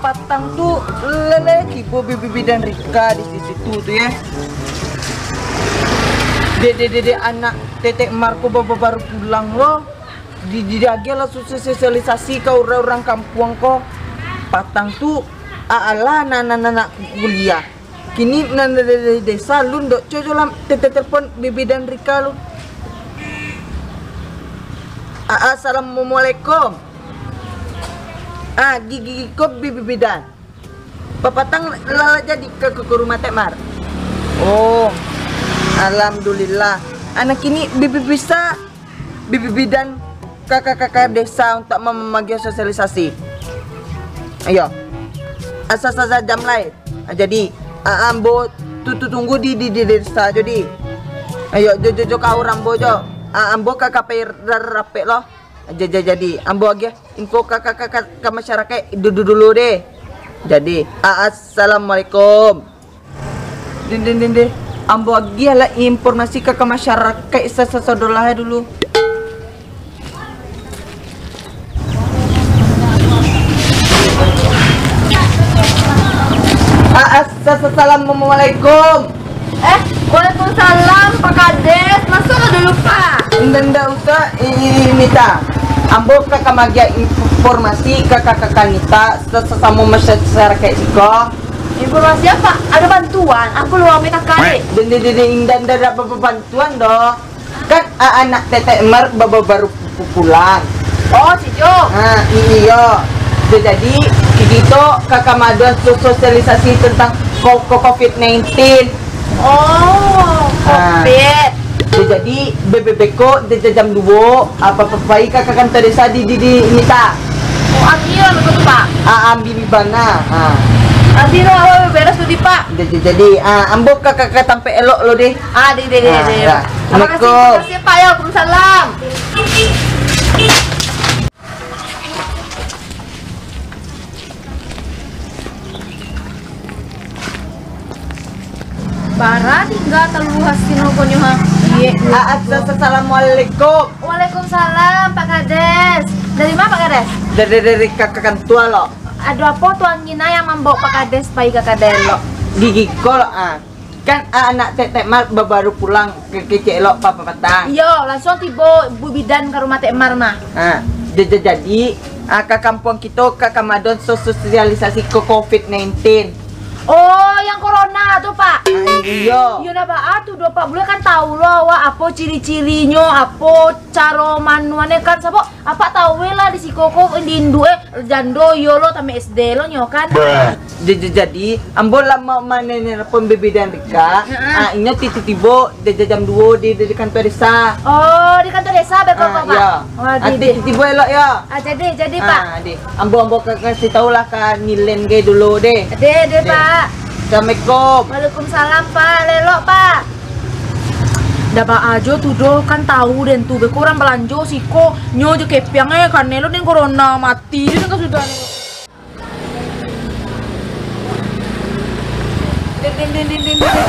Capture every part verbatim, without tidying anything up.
Patang tu, lele tibo bi-, bi-, bidan Rika di situ tu, ya. Dek, dek, dek, dek, anak Tetek Mar ko ba-, ba-, baru pulang lo. Di, di, diagiah lah sosialisasi ka urang-urang kampuang ko. Patang tu, alah, anak, anak, anak kuliah. Kini nan dari desa, lu ndok co jo lah te-, te-, telepon bi-, bidan Rika lu. A-, assalamualaikum. Ah, gi-, gi-, gi ko bi-, bi-, bidan. Papatang lah, lah jadi ka, ka, ka rumah Tek Mar. Oh, alhamdulillah. Anak kini bi-, bi-, bisa bi-, bi-, bidan ka, ka, ka, ka desa untuak mem-, mamagiah sosialisasi. Iyo. Asa sa-, sajam lai. Ah, jadi, ah, ambo tu, tu tunggu di, di, di desa jo di. Ayo, jo, jo, jo ka urang ambo jo. Ah, ambo ka, ka pai ra-, rapek lo. Ja-, ja-, jadi, ambo agiah info ka, ka, ka, ka, ka masyarakaik du-, du-, dulu deh. Jadi, a-, assalamualaikum. Din, din, din, din. Ambo agiah lah informasi ka, ka masyarakaik sa-, sa-, sadolah dulu. A-, as-, sa-, sa-, assalamualaikum. Eh, waalaikumsalam, Pak Kades. Masuklah dulu, Pak. Nda, nda usah, i-, i-, Nita. Ambo ka, ka magiah informasi ka, ka, ka, ka Nita, sa-, sasamo masyarakaik siko. Informasi apa? Ada bantuan? Aku luar P K K deh. Dek, dek, dek, dek, indak, indak ada ba-, ba-, bantuan doh. Kan, a, anak Tetek Mar ba-, ba-, baru pu-, pu-, pulang. Oh, si Jo. Ha, i-, iyo. Jadi, kito ka, ka maadoan so-, sosialisasi tentang ko-, ko-, covid nineteen. Oh, ah, covid. Jadi, be-, be-, beko, ja-, ja-, jam duo, apa, pa-, pai ka, ka kantua desa di, di, di Nita. Oh, ambiak lah beko tu, Pak. Ah, ambiak bana. Ah. Ambiak lah, oh, beres tu di, Pak. Ja-, ja-, jadi, ah, ambo ka, ka, ka tampek elok lo deh. Ah, deh, deh, deh, ah, deh. Ya. Terima kasih, assalamualaikum. Terima kasih, Pak, ya. Waalaikumsalam. Bara tingga taluah sino konyo, ha. Iya. A-, a-, assalamualaikum. Waalaikumsalam, Pak Kades. Dari mana, Pak Kades? Dari, dari ka-, ka-, kantua lo. Ado apo Tuan Gina yang mambaok Pak Kades pai ka kadai lo? Gigi ko lo, ah. Kan, ah, anak Tek, Tek Mar ba-, baru pulang ka kecek elok pa-, pa-, patang. Iyo, lansuang tibo Bu Bidan ka rumah Tek Mar mah. Ha, ja-, ja-, jadi, ah, ka kampuang kito ka, ka maadoan so-, sosialisasi ko-, covid nineteen. Oh, yang corona tu, Pak? Ah, iyo. Iyo, nah, baa tu doh, Pak. Buliah kan tahu lo awak apo ciri-cirinyo, apo caro manuannyo kan, sabab Apak tahu lah di siko ko, di induak, eh, jando iyo lo, tamat S D lo nyo kan. Ja-, ja-, jadi, ambo lah ma-, manelpon Bidan Rika, ha, ah, inyo ti-, ti-, tibo ja-, ja-, jam duo di, di, di kantua desa. Oh, di kantua desa beko, ah, Pak? Iyo. Wah, ah, di, ti-, di. Ti-, tibo elok yo. Ah, jadi, jadi, Pak. Ah, di. Ambo, ambo ka-, kasih tahu lah ka Nilen ge dulu deh. Deh, deh, deh. Pak. Assalamualaikum. Waalaikumsalam, Pak. Elok, Pak. Ndak baa jo tu doh, kan tahu den tu, beko urang balanjo siko, nyo jo kepiang, eh, kanai lo den corona, mati jo den kasudahan. Den, den, den, den, den, den.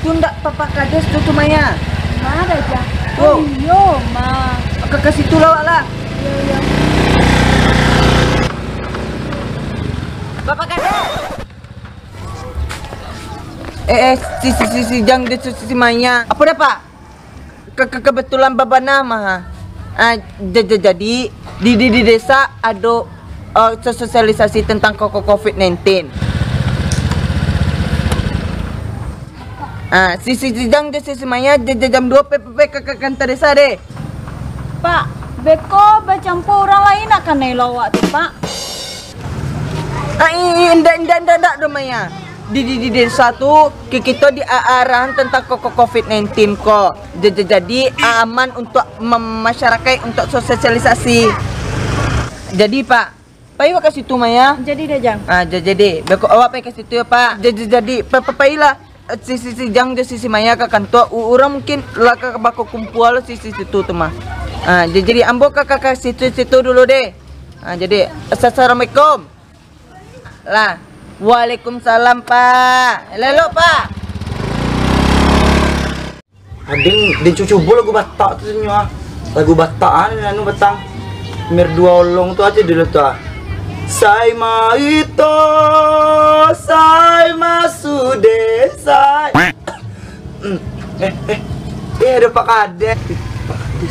Tu ndak Papa Kades tu, tu Maya. Ma, Dajang? Oh. Oh, iyo, Ma. Ka, ka situ lah awak lah. Iyo, iyo. Papa Kades. Eh, eh, si, si, si, si Jang, si, si, si Maya. Apo dah, Pak? Ke, ke, kebetulan babana mah. Ah, ja-, ja-, jadi, di, di, di desa ado, eh, so-, sosialisasi tentang ko-, ko-, covid nineteen. Ah, si, si, si Jang, si, si Maya, ja-, ja-, jam duo pe, pe, pe, ke, ke kantor desa deh. Pak, beko bacampua urang lain nak kanai lo awak tu, Pak? Ah, i-, i-, indak, indak, indak, indak doh, Maya. Di, di, di desa tu, ki-, kito di a-, arahan tentang ko-, ko-, covid nineteen ko. Ja-, ja-, jadi, a-, aman untuak mem-, masyarakaik untuak sosialisasi. Jadi, Pak, pai awak ka situ, Maya. Jadi, Dajang. Ah, ja-, jadi, beko awak pai ka situ yo, Pak. Ja-, ja-, jadi, pa-, pa-, pailah. Eh, si, si, si Jang jo si, si Maya ka kantua, u-, urang mungkin lah ka bako kumpua lo si, si, situ tu mah. Ah, ja-, jadi ambo ka, ka, ka situ, situ dulu deh. Ah, jadi, assalamualaikum. Lah, waalaikumsalam, Pak. Elok, Pak. Ading, den cubo lagu Batak tu nyo, ah. Lagu Batak, ah, anu, batang. Merdu Olong tu aja dulu tu, ah. Sai Maito, sai Masude, sai. Hmm. Eh, eh, eh, ada Pak Kades.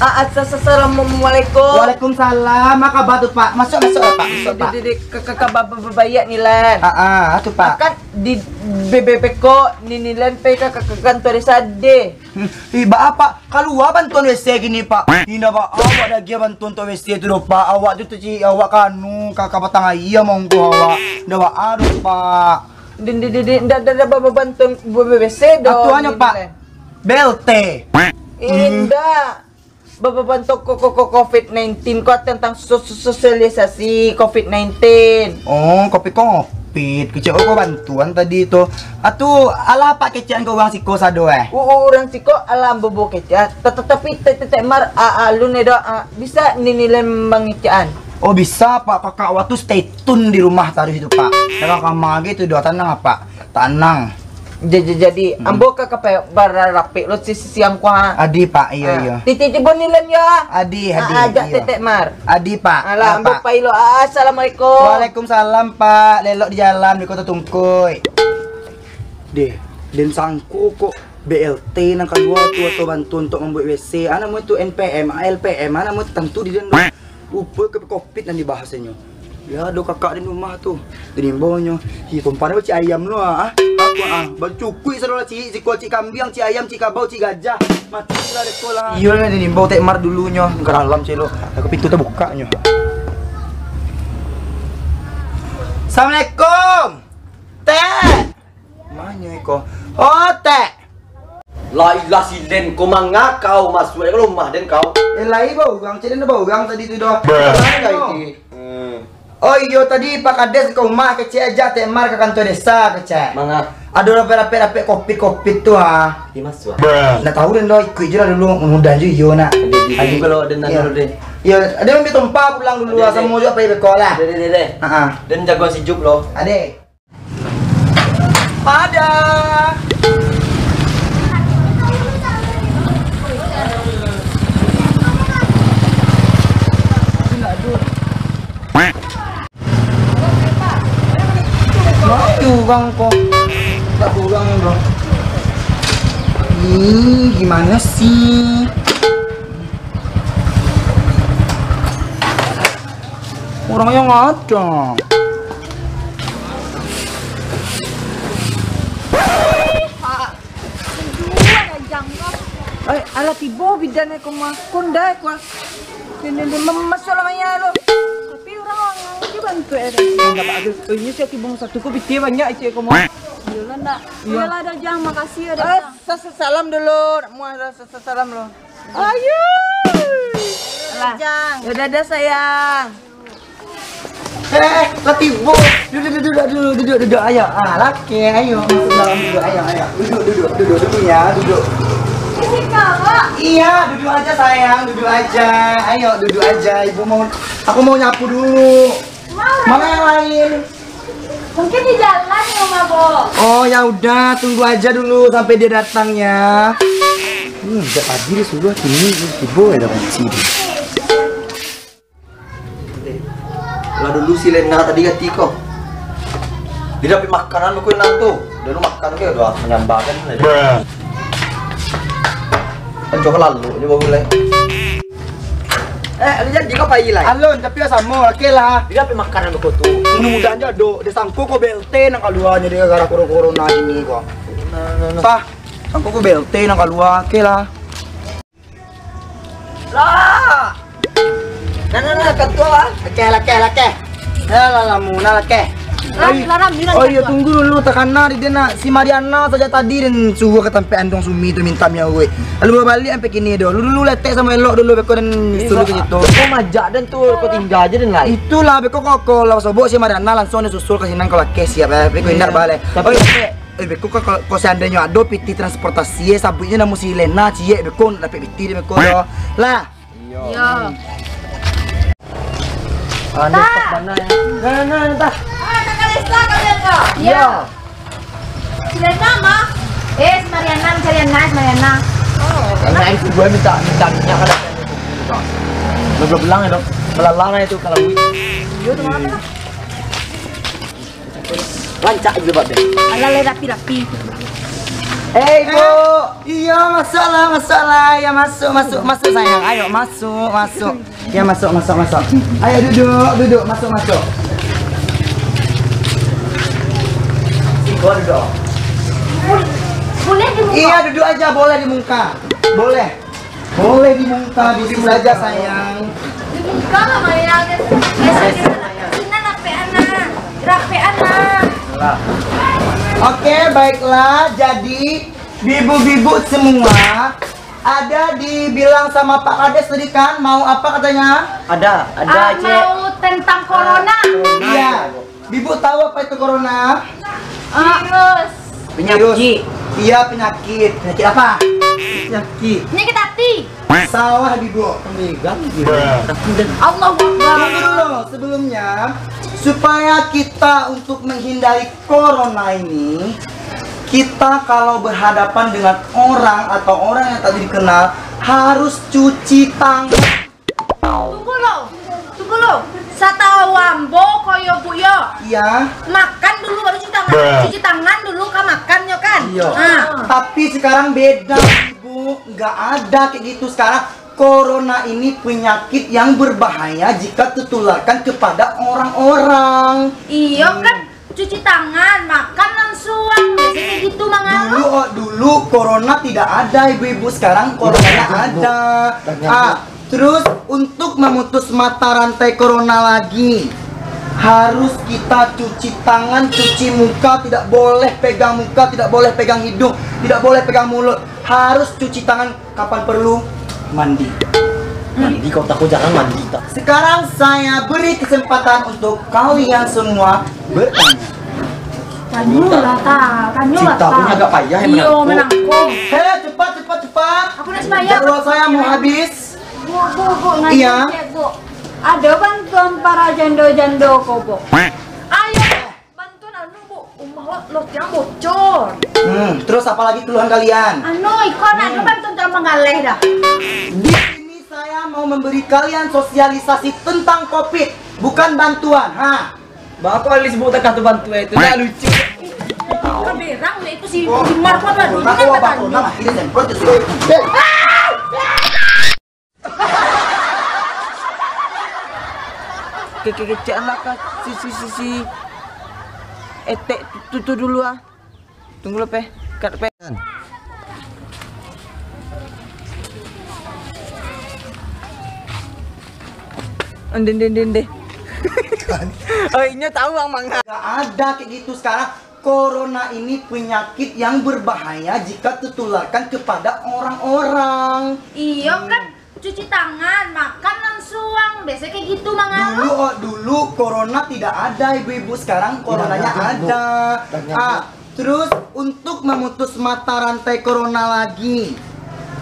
Ah, ah, sa-, sa-, assalamualaikum. Waalaikumsalam. Apa kabar tu, Pak? Masuk, masuk, Pak. Masuk, Pak. Di, di, di, ka-, ka-, kabar ba-, ba-, baiak ni, Lan. Ah, ah, tu, Pak. Kan di B B P ko ni, ni, Lan, pai ka, ka, ka kantua desa deh. Hmm, ih, baa, Pak? Kalua bantuan W C kini, Pak. Indak baa awak diagiah bantuan untuak W C tu doh, Pak. Awak tu, tu, cik, awak ka anu, ka, ka batang aia monggo awak. Indak baa doh, Pak. Din, din, din, din, ndak, ndak, ndak ba-, ba-, bantuan W C doh. Atuanyo, Pak. B L T. Indak. Ba-, ba-, bantuan ko-, ko-, ko-, covid nineteen ko tentang so-, so-, sosialisasi covid nineteen. Oh, covid, covid. Kecek ko bantuan tadi tu. Atu, alah Pak kecekan ka urang siko sado, eh? U-, u-, urang siko alah ambo bawa kecek. Ta-, ta-, tapi Tek, Tek, Tek Mar, a-, alun, eh, doh, a, bisa ninilen mangecekan? Oh, bisa, Pak. Kakak awak tu stay tune di rumah taruih tu, Pak. Jangan kama gitu doh, tanang, Pak. Tanang. Ja-, ja-, jadi, hmm, ambo ka, ka pe-, bararapek lo si-, si-, siang ko, ha. Adi, Pak, iyo, iyo. Titih cibo ni, Len, yo. Adi, adi, ajak iyo. Tek, Tek Mar. Adi, Pak. Alah, ambo pai lo. Ah, assalamualaikum. Waalaikumsalam, Pak. Lelok di jalan, di Kota Tungkui. Deh, den sangko kok B L T nan kalua tu atau bantuan untuak mambuek W C. Ana mo itu N P M, A L P M, ana mo itu tantu di den. Rupo ke covid nan dibahasanyo. Yo, ado kakak di rumah tu. Di imbonyo. Hi, kompana cik ayam lo, ah. Aku, ah, bacukuik sadolah cik, cik kuah, cik kambiang, cik ayam, cik kabau, cik gajah. Mati lah deko lah. Iyo lah, di imbau Tek Mar dulunyo. Ka dalam celo. Aku pintu tabukanyo. Assalamualaikum. Tek. Manyo iko? Oh, Tek. Lah ilah silen ko, manga kau masuak ka rumah den kau. Eh, lai baurang, cek den baurang tadi tu doh. Bruh. Lai, lai. Hmm. Oh iyo, tadi Pak Kades ka rumah, kecek aja Tek Mar ka kantua desa, kecek. Manga? Ado rapek-rapek, rapek covid, covid tu, ha. Di masuak. Bruh. Ndak tahu den doh, ikuik je lah dulu, mudah je iyo nak. Adi, adi, adi. Kalau den nak dulu deh. Iyo, ado ambil tompa pulang dulu, ade, ade, samo juga pai beko lah. Ade, ade, ade. Ha, ha. Den jago sijuak lo. Ade. Pada. Mati urang ko. Tak urang doh. Ih, gimana sih? Orang yang ada. Pak, kedua dajang ko. Eh, alah tibo bidan ko mah. Kondai ko. Ini, ini, mem-, masuklah maya lo. Tapi orang, orang je bantu eh. Enggak apa-apa. Oh, ini saya tibo satu ko, pitih banyak cek ko mah. Iyolah, ndak. Iya. Iyolah, dajang, makasih ya, dajang. Eh, sa-, sa-, salam dulu. Nak muah sa-, sa-, salam lo. Ayo. Alah. Jang. Ya, dadah, sayang. Eh, lah tibo. Duduk, duduk, duduk, duduk, duduk, duduk, ayo. Ah, laki, ayo. Masuk dalam duduk, ayo, ayo. Duduk, duduk, duduk, duduk, ya, duduk. Iya, duduk aja, sayang, duduk aja. Ayo, duduk aja. Ibu mau, aku mau nyapu dulu. Mana yang lain? Mungkin di jalan ya, Mabok. Oh, ya udah, tunggu aja dulu sampai dia datang ya. Hmm, sejak pagi dia suruh, kini tibo ya dah benci dia. Lah dulu si Lena tadi ganti kau. Dia dapik makanan kau nang tu. Dia lu makan ke udah menyambarkan. Kan coba lalu je baru lai. Eh, alun jadi kau pai lai? Alun, tapi lah samo, oke lah. Dia dapik makanan kau tu. Mudah-mudahan je ado. Dia sangko kau B L T nang kaluarnyo dia gara-gara koro-, corona ini kau. Nah, nah, nah. Sah, sangko kau B L T nang kalua, oke lah. Lah. Nah, nah, nah, ketua, ah. Lakeh, lakeh, lakeh. Lah, lah, lah, muna lakeh. Lah, oi, lah, lah, muna oh iya, ketua. Tunggu dulu, takana di dia nak. Si Mariana saja tadi dan suruh ke tempat Andong Sumi tu minta minyak uik. Lalu babalik sampai kini dah. Lu dulu letek sama elok dulu beko dan suruh ke situ. Kau majak dan tu, kau tinggal aja dan lai. Itulah beko kau, kau lah sobok si Mariana langsung dia susul ke sinan kau lakeh siap eh. Beko indak balik. Tapi oi. Eh, beko ko, ko, ko seandainyo ado pitih transportasi, eh, sabuiknyo namo si Lena, ciek, beko nak dapek pitih dek beko doh. Lah. Iyo. Iyo. Ah, ni tak. Stok bana, ya. Nah, nah, nah, tah. Ah, Kakak Lesta, kalian, Kak? Iyo. Si Lena, mah? Eh, si Mariana, si Mariana, si Mariana. Oh. Karena itu gue minta, minta minyak kan. Lo bilang itu, melalang itu kalau duit. Iyo, tu apa? Rancak jilbab dia. Alah, lai rapi-rapi. Eh, Ibu. Iya, masuklah, masuklah. Ya, masuk, masuk, masuk, sayang. Ayo, masuk, masuk. Ya, masuk, masuk, masuk. Ayo, duduk, duduk, masuk, masuk. Ibu duduk. Boleh di muka? Iya, duduk aja, boleh di muka. Boleh. Boleh di muka, di sini saja, sayang. Di muka lah, Maya. Sini rapek anak. Rapek anak. Oke, baiklah. Jadi, bibu-bibu semua, ada dibilang sama Pak Kades tadi kan, mau apa katanya? Ada, ada, Ah, Cek. Mau tentang corona. Iya. Bibu tahu apa itu corona? Ah. Virus. Penyakit. Virus. Iya, penyakit. Penyakit apa? Penyakit. Penyakit hati. Salah, Bibu. Meninggal. Allahu Akbar. Tunggu dulu, sebelumnya, supaya kita untuk menghindari corona ini, kita kalau berhadapan dengan orang atau orang yang tak dikenal, harus cuci tangan. Tunggu lo, tunggu lo. Satahu ambo ko yo, Bu, yo. Iya. Makan dulu baru cuci tangan. Cuci tangan dulu ka makan yo kan? Iya. Nah. Tapi sekarang beda, Ibu. Nggak ada kayak gitu sekarang. Corona ini penyakit yang berbahaya jika tertularkan kepada orang-orang. Iyo kan, cuci tangan, makan langsuang, biasanya gitu mah. Dulu, oh, dulu corona tidak ada, ibu-ibu. Sekarang coronanya ada. Ah, terus untuk memutus mata rantai corona lagi, harus kita cuci tangan, cuci muka, tidak boleh pegang muka, tidak boleh pegang hidung, tidak boleh pegang mulut. Harus cuci tangan, kapan perlu, mandi. Mandi kau tak, kau jangan mandi tak. Sekarang saya beri kesempatan untuk kalian semua bertanya. Tanyo lah, ta. Tanyo lah, ta. Cinta pun agak payah yang menangkuk. Iyo, menangkuk. Hei, cepat, cepat, cepat. Aku nak sembahyang. Jadwal saya mau habis. Bu, bu, bu, ngajak Iya. Cek, Bu. Ada bantuan para jando-jando ko, Bu? Ayo. Bantuan anu, Bu, umah awak lotiang bocor. Hmm, terus apa lagi keluhan kalian? Anu, iko nak Hmm. bantuan tolong manggaleh dah. Di sini saya mau memberi kalian sosialisasi tentang covid, bukan bantuan. Ha. Baa kok alis Bu takah tu bantuan itu, nak lucu. Kan berang deh itu si Oh, Umar kok ada dulu kan katanya. Nama ini semprot itu. Ke-, ke-, kecek lah ka si, si, si, si Etek tu, tu dulu ah. Tunggu lo, Pe. Kat, Pe. Ende, ende, ende, ende. Oh, inyo tahu ang manga. Gak ada kayak gitu sekarang. Corona ini penyakit yang berbahaya jika tertularkan kepada orang-orang. Iyo kan, cuci tangan, makan langsuang, biasanya kayak gitu mah. Dulu, oh, dulu corona tidak ada, ibu-ibu. Sekarang coronanya ada. Ah, terus untuk memutus mata rantai corona lagi,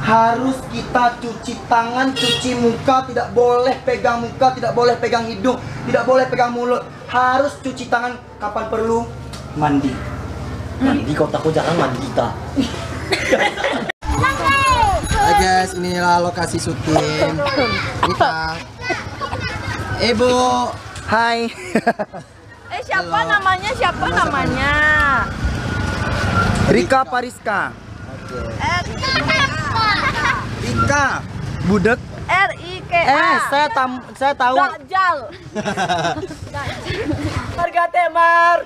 harus kita cuci tangan, cuci muka, tidak boleh pegang muka, tidak boleh pegang hidung, tidak boleh pegang mulut. Harus cuci tangan, kapan perlu, mandi. Mandi kau tak, kau jangan mandi tak. Hai guys, inilah lokasi syuting. Rika. Ibu. Hai. Eh, siapa Halo. namanya? Siapa Nama, siapa? namanya? Rika Pariska. Oke. Eh, Rika. Budek. R I K A. Eh, saya tam-, saya tahu. Dajjal. Harga temar.